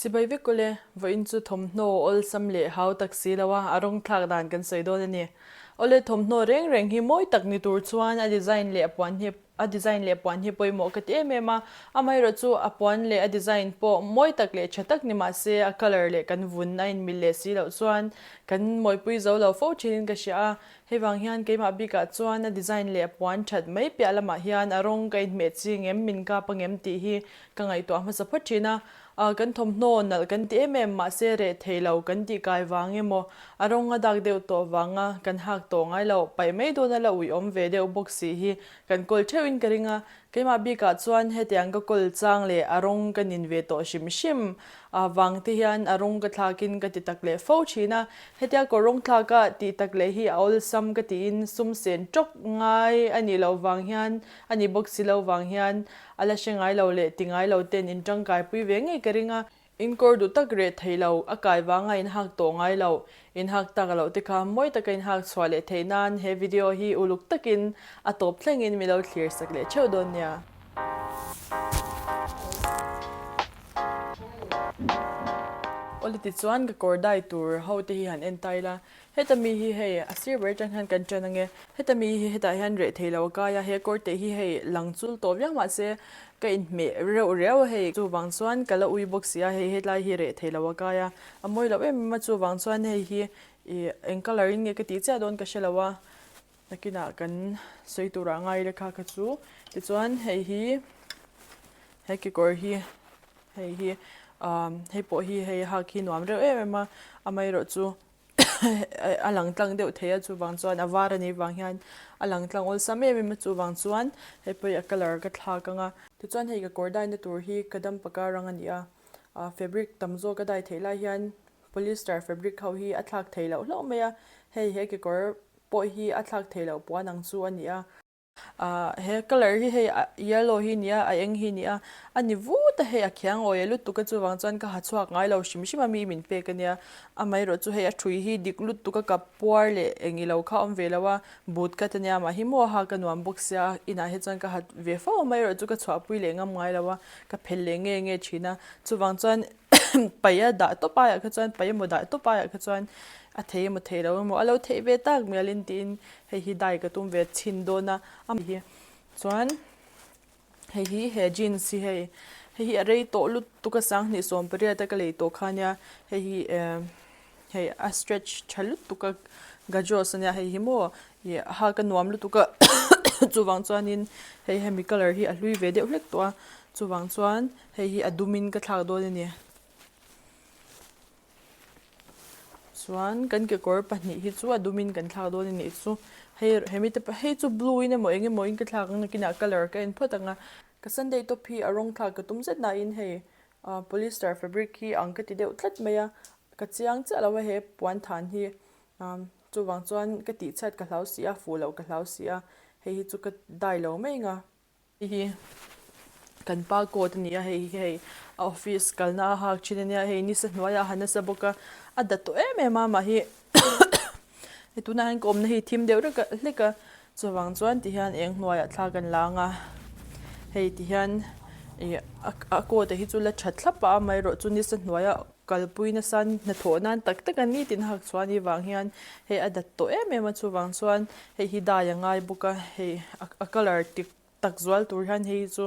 Chibai vek ule, vawiin chu thawmhnaw awlsam leh hau tak si lo a, a rawng thlak dan kan sawi dawn a ni. Awle thawmhnaw reng reng hi mawi tak ni tur chuan a design leh a puan hi a design leh puan hi pawimawh ka ti em em a, amaherawh chu a puan leh a design pawh mawi tak leh tha tak ni mah se a colour leh kan vun a inmil leh si loh chuan kan mawipui zo lo fo thinin ka hria a, hei vang hian keimah bikah chuan a design leh a puan that mai piah lamah hian a rawng ka inhmeh chi ngem min kap angem tih hi ka ngaihtuah hmasa phawt thin a. Kan thawmhnaw nalh kan ti em em mahse reh thei lo kan tih kai vang emaw a rawng a dak deuh tawh vanga kan hak tawh ngai lo paih mai dawn a la uiawm ve deuh bawk si hi kan kawl theuhin ka ring a. Keimah bikah chuan hetiang ka kawl chang leh a rawng ka nin ve tawh hrim hrim vang te hian a rawng ka thlakin ka ti tak leh fo thin a. Hetia kawr rawng thlaka tih tak leh hi a awlsam ka tiin sum sen tawk ngai a nih loh vang hian a ni bawk si lo vang hian A la hre ngai lo leh ti ngai lo ten in tangkai pui ve ngei ka ring a. In kawr duh tak reh thei lo, a kai vanga in hak tawh ngai lo, in hak tak loh te kha mawi taka in hak chhuah leh theih nan he video hi uluk takin a tawp thlengin mi lo thlir sak leh theuh dawn nia. Awle tichuan ka kawr dai tur ho te hi han en ta ila, Heta mi hi hei a sir ber atang hian kan ṭan ange. Heta mi hi hetah hian reh thei lo a kai a, he kawr teh hi hei lang chul tawh viau mahse ka inhmeh reuh riau a hei. Chuvang chuan ka la ui bawk si a, hei hetlai hi reh thei lo a kai a, a mawi loh em em a chuvang chuan hei hi ih eng colour in nge ka tih chiah dawn ka hre lo a, nakinah kan sawi turah ngai ila kha kha chu. Tichuan hei hi he kekawr hi hei hi ah hei pawh hi hei hak hi nuam reuh em em a, amaherawh chu. a lang tlang deuh thei a chuvang chuan a var a nih vang hian a lang tlang awlsam em em a chuvang chuan hei pawh hi a colour ka thlak ang a. Tichuan hei ka kawr daina tur hi ka dam paka rang a ni a, ah fabric tam zawk a dai theih lai hian polyester fabric ho hi a thlak theih loh hlauh mai a, hei he kekawr pawh hi a thlak theih loh puan ang chu a ni a. Ah he colour hi hei ah yellow hi nia a eng hi nia a ni vut a hei a khiang awi a lutuk a chuvang chuan ka ha chhuak ngai lo hrim hrim a mi min pek ania amaherawh chu hei a thui hi dik lutuk a kap puar leh eng ilo kha a awm ve lo a boot cut ania mah hi maw a hak a nuam bawk sia inah hi chuan ka ha ve fo amaherawh chu ka chhuahpui leh ngam ngai lo a ka phelh leh nge nge thin a chuvang chuan paih a dah tawp aiah kha chuan paih emaw dah tawp aiah kha chuan a thei emaw thei lo emaw a lo theih ve tak mialin tiin Hei hi dai ka tum ve chhin dawn a, a hi chuan hei hi he jeans hi hei hei hi a rei tawh lutuk a sanghnih sawmpariat a ka lei tawh kha ania hei hi eh hei a stretch tha lutuk a gajos ania hei hi maw ih a hak a nuam lutuk a chuvang chuanin hei hemi colour hi a hlui ve deuh hlek tawh a chuvang chuan hei hi a dumin ka thlak dawn a ni. Chuan kan kekawr pahnih hi chu a dumin kan thlak dawn a nih chu. Hei hemi te hei chu blue in emaw eng emaw in ka thlak ang nakinah colour ka en phawt ang a. Ka sunday top hi a rawng thlak ka tum zet nain hei ah polyester fabric hi ang ka ti deuh tlat mai a. Ka chiang chiah lo a he puan than hi ah chuvang chuan ka tih chhiat ka hlau si a fuh loh ka hlau si a hei hi chu ka dai lo mai ang a. Hei hi kan pa coat a ni a, hei hi hei a office kalna a hak thin a nia, hei nisa hnuaiah a ha nasa bawk a, a dat tawh em em a mah hi hei tunah hian ka awmna hi thim deuh rek a hlek a chuvang chuan tihian eng hnuaiah thla kan la ang a, hei tihian ih a coat ah hi chu la tha thlap a amaherawh chu nisa hnuaiah kalpui nasa hnathawh nan tak tak a ni tin hak chhuah ni vang hian hei a dat tawh em em a chuvang chuan hei hi dai a ngai bawk a hei a colour tik tak zual tur hian hei hi chu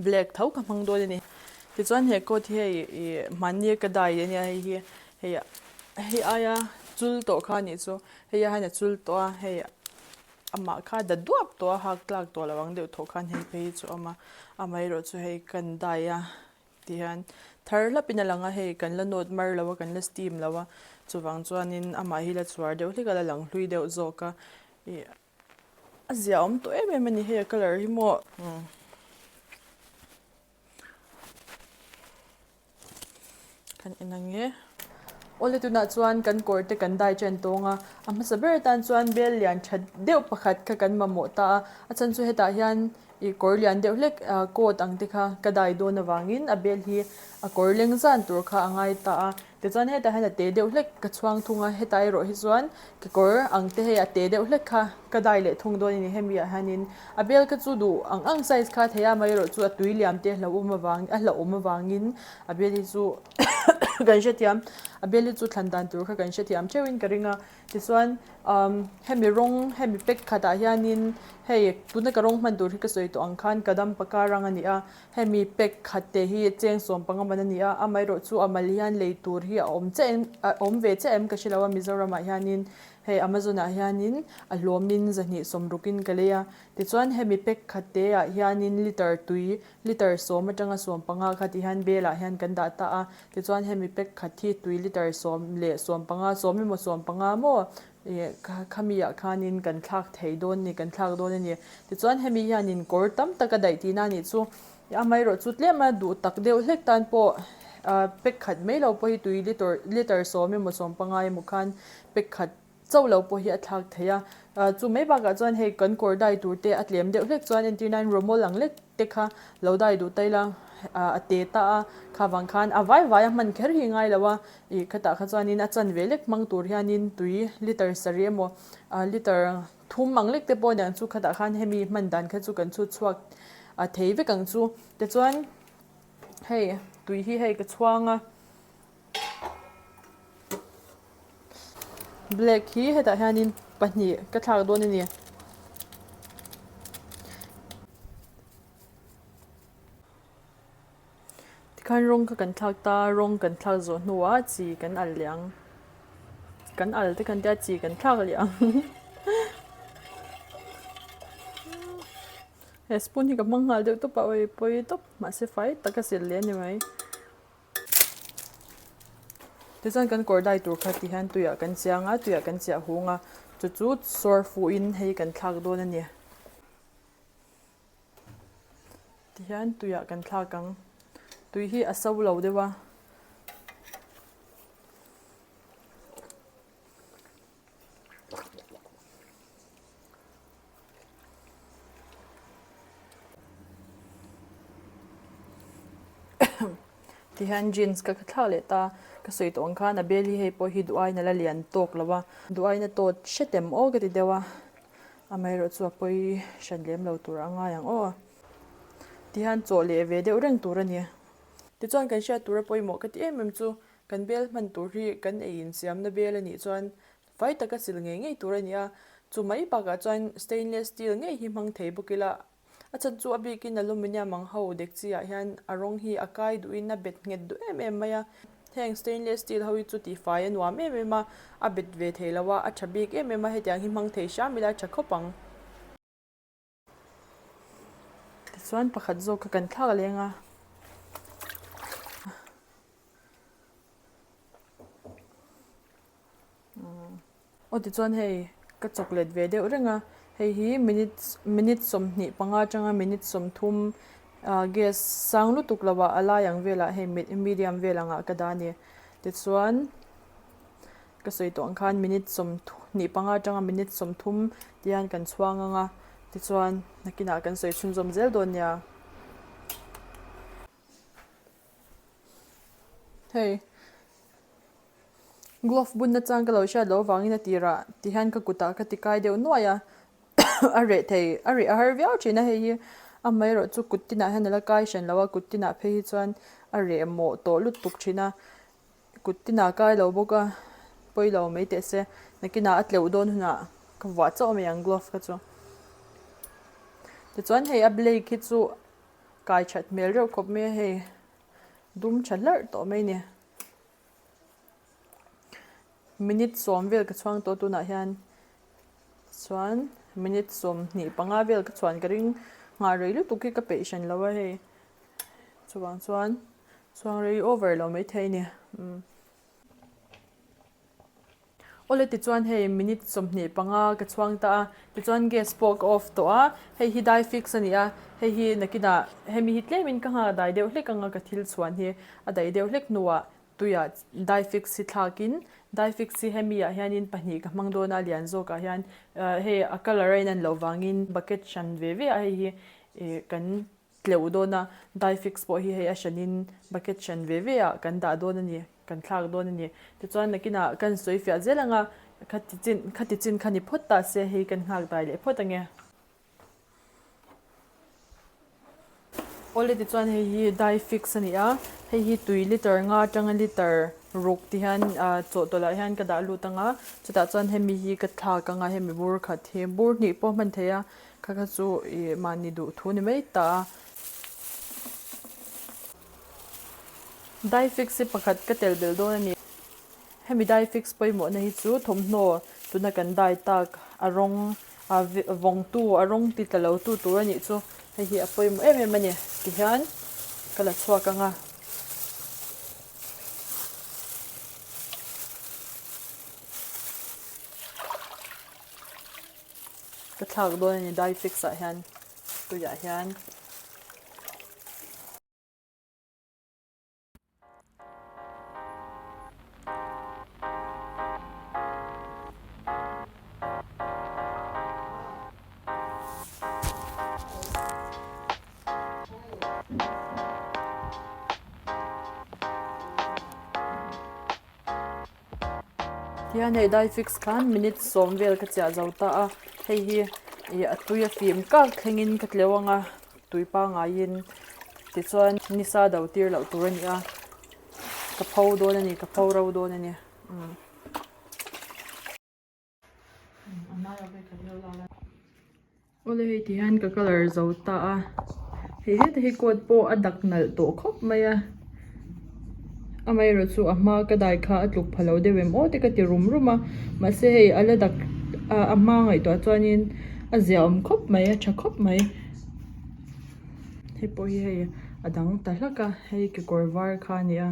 black tho ka hmang dawn a ni tichuan he coat hi hei ih hmanni ka dai ania hei hi hei hei aia chul tawh kha a nih chu hei ah hian a chul tawh a hei amah kha dat duap tawh a hak tlak tawh lo ang deuh thawh khan hei phei hi chu a awm a amaherawh chu hei kan dai a. Tihian thar hlapin a lang a, hei kan la nawt mar lo a, kan la steam lo a, chuvang chuanin amah hi la chhuar deuh hlek a, la lang hlui deuh zawk a, ih a zia awm tawh em em a ni hei a colour hi maw. Kan en ang e. Awle tunah chuan kan kawr te kan dai ṭan tawng a, a hmasa ber atan chuan bel lian ṭha deuh pakhat kha kan mamawh ta a, a chhan chu hetah hian ih kawr lian deuh hlek ah coat ang te kha ka dai dawn avangin a bel hi a kawr leng zan tur kha a ngai ta a, tichuan hetah hian a te deuh hlek ka chhuang thung a, hetah erawh hi chuan kekawr ang te hei a te deuh hlek kha ka dai leh thung dawn a ni hemi ah hianin a bel kha chu duh ang ang size kha a thei a amaherawhchu a tui liam te a hlauhawm avang a hlauhawm avangin a bel hi chu. Kan hrethiam, a bel hi chu thlan dan tur kha kan hrethiam theuhin ka ring a. Tichuan umm hemi rawng hemi pack khatah hianin hei tuna ka rawng hman tur hi ka sawi tawh ang khan ka dam paka rang a ni a, hemi pack khat te hi cheng sawm panga man a ni a, amaherawh chu a mal hian lei tur hi a awm chiah em a awm ve chiah em ka hre lo a Mizoramah hianin hei Amazon ah hianin a hlawmin zahnih sawmrukin ka lei a. Tichuan hemi pack khat te ah hianin liter tui Liter sawm atanga 15 kha tihian belah hian kan dah ta a, tichuan hemi pack khat hi tui liter sawm leh 15, sawm emaw 15 maw ih khami ah khanin kan thlak thei dawn ni, kan thlak dawn a ni. Tichuan hemi hianin kawr tam tak a daih tihna a nih chu. Amaherawh chu tlem a duh tak deuh hlek tan pawh pack khat mai lo pawh hi tui liter liter sawm emaw 15 emaw khan pack khat Chauh lo pawh hi a thlak thei a, chu mai bakah chuan hei kan kawr dai tur te a tlem deuh hlek chuan entir nan rawmawl ang lek te kha lo dai duh ta ila a te ta a, kha vang khan a vai vai a hman kher hi ngai lo a, ih khatah kha chuanin a chanve lek hmang tur hianin tui liter sarih emaw liter thum ang lek te pawh aniang chu khatah khan hemi hman dan kha chu kan chhut chhuak thei vek ang chu. Tichuan hei tui hi hei ka chhuang a. Black hi hetah hianin pahnih ka thlak dawn a ni. Tikhan rawng kha kan thlak ta a, rawng kan thlak zawh hnuah chi kan al leh ang. Kan al te khan tia chi kan thlak leh ang. He spoon hi ka hmang nghal deuh tawp a, awi pawi tawp mahse fai tak a sil leh a ni mai. Tichuan kan kawr dai tur kha ti hian tuiah kan chiang a, tuiah kan chiah hung a, chu chu sawr fuhin hei kan thlak dawn a ni. Tihian tuiah kan thlak ang, tui hi a so lo deuh a. Tihian jeans ka thlak leh ta, ka sawi tawh ang khan a bel hi hei pawh hi duh aiin a la lian tawk lo a, duh aiin a tawt hretem aw ka ti deuh a, amaherawh chu a pawi hran lem lo tur a ngai ang aw. Tihian chaw leh ve deuh reng tur a ni. Tichuan kan hriat tura pawimawh ka ti em em chu kan bel hman tur hi kan ei insiamna bel a nih chuan Fai taka sil ngei ngei tur a ni a, chu mai bakah chuan stainless steel ngei hi hmang thei bawk ila, a chhan chu a bikin aluminium ang ho dekchi ah hian a rawng hi a kai duhin a bet nghet duh em em mai a, heng stainless steel ho hi chu tihfai a nuam em em a, a bet ve thei lo a, a tha bik em em a, hetiang hi hmang thei hram ila a tha khawp ang. Tichuan pakhat zawk kha kan thlak leng a. Aw tichuan hei ka chocolate ve deuh reng a, hei hi minute minute 25 atanga minute 30 ah gas sang lutuk lo ah a lai ang velah hei medium vel angah ka dah a ni. Tichuan. Ka sawi tawh ang khan minute 25 atanga minute 30 tihian kan chhuang ang a, tichuan nakinah kan sawi chhunzawm zel dawn nia. Hei glove bunna chang ka lo hriat loh avangin a tirah tihian ka kutah ka ti kai deuh nuai a, a reh thei a reh a har viau thin a hei hi amaherawh chu kut tinah hian a la kai hran lo a, kut tinah phei hi chuan a reh mawh tawh lutuk thin a. Kut tinah kai lo bawk a, pawi lo mai teh se. Nakinah a tleuh dawn hunah ka vuah chauh mai ang glove kha chu. Tichuan hei a blade khi chu kai that hmel reuh khawp mai a hei dum tha hlarh tawh mai a ni. Minute sawm vel ka chhuang tawh tunah hian chuan minute 25 vel ka chhuan ka ring nghah rei lutuk hi ka peih hran lo a hei chuvang chuan. Chuang rei over lo maithei a ni. Umm. Awle tichuan hei minute 25 ka chhuang ta a, tichuan gas pawh ka off tawh a, hei hi dai fix a ni a, hei hi nakinah hemi hi tlemin ka nghak dai deuh hlek anga ka thil chhuan hi a daih deuh hlek hnuah tuiah dai fix hi thlakin dai fix hi hemi ah hianin pahnih ka hmang dawn a lian zawkah hian hei a colour a inan loh vangin bucket hran ve ve ah hei hi ih kan tleuh dawn a, dye fix pawh hi hei a hranin bucket hran ve ve ah kan dah dawn a ni, kan thlak dawn a ni. Tichuan nakinah kan sawi fiah zel ang a, khati chin khati chin kha ni phawt ta se hei kan nghak dai leh phawt ang e. Awle tichuan hei hi dye fix a ni a, hei hi tui liter nga atanga liter ruk ti hian ah chawhtawlh ah hian ka dah lut ang a, chutah chuan hemi hi ka thlak ang a, hemi bur khat hi bur hnih pawh hman thei a, kha kha chu ih mahni duh thu ni mai ta a. Dye fix hi pakhat ka tel belh dawn a ni. Hemi dye fix pawimawhna hi chu thawmhnaw tuna kan dye tak a rawng a vawngtu a rawng ti tla lo tu tur a nih chu hei hi a pawimawh em em a ni tihian ka la chhuak ang a. Ka thlak dawn a ni dye fix ah hian tuiah hian. Tihian hei dai fix khan minute sawm vel ka chiah zo ta a hei hi ih a tui a fim kak thlengin ka tleu ang a tui pangaiin tichuan nisa do tir loh tur a ni a ka pho dawn a ni ka pho ro dawn a ni umm. Awle hei ti hian ka colour zo ta a hei heta hi coat pawh a dak nalh tawh khawp mai a amaherawhchu a hma ka dai kha a tluk pha lo deuh em aw te ka ti rum rum a mahse hei a la dak a hma ngaihtuah chuanin a ziaawm khawp mai a tha khawp mai hei pawh hi hei a dang ta hlak a hei kekawr var kha a ni a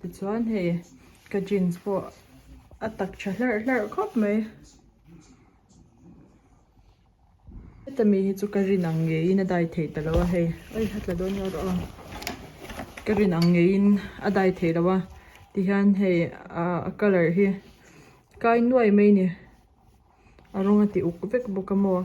tichuan hei ka jeans pawh a tak tha hlarh hlarh khawp mai. Heta mi hi chu ka rin ang ngeiin a dai thei ta lo a hei oi a tla dawn rawh a ka rin ang ngeiin a dai thei lo a tihian hei ah a colour hi kai nuai mai a ni a rawng a ti uk vek bawk a maw.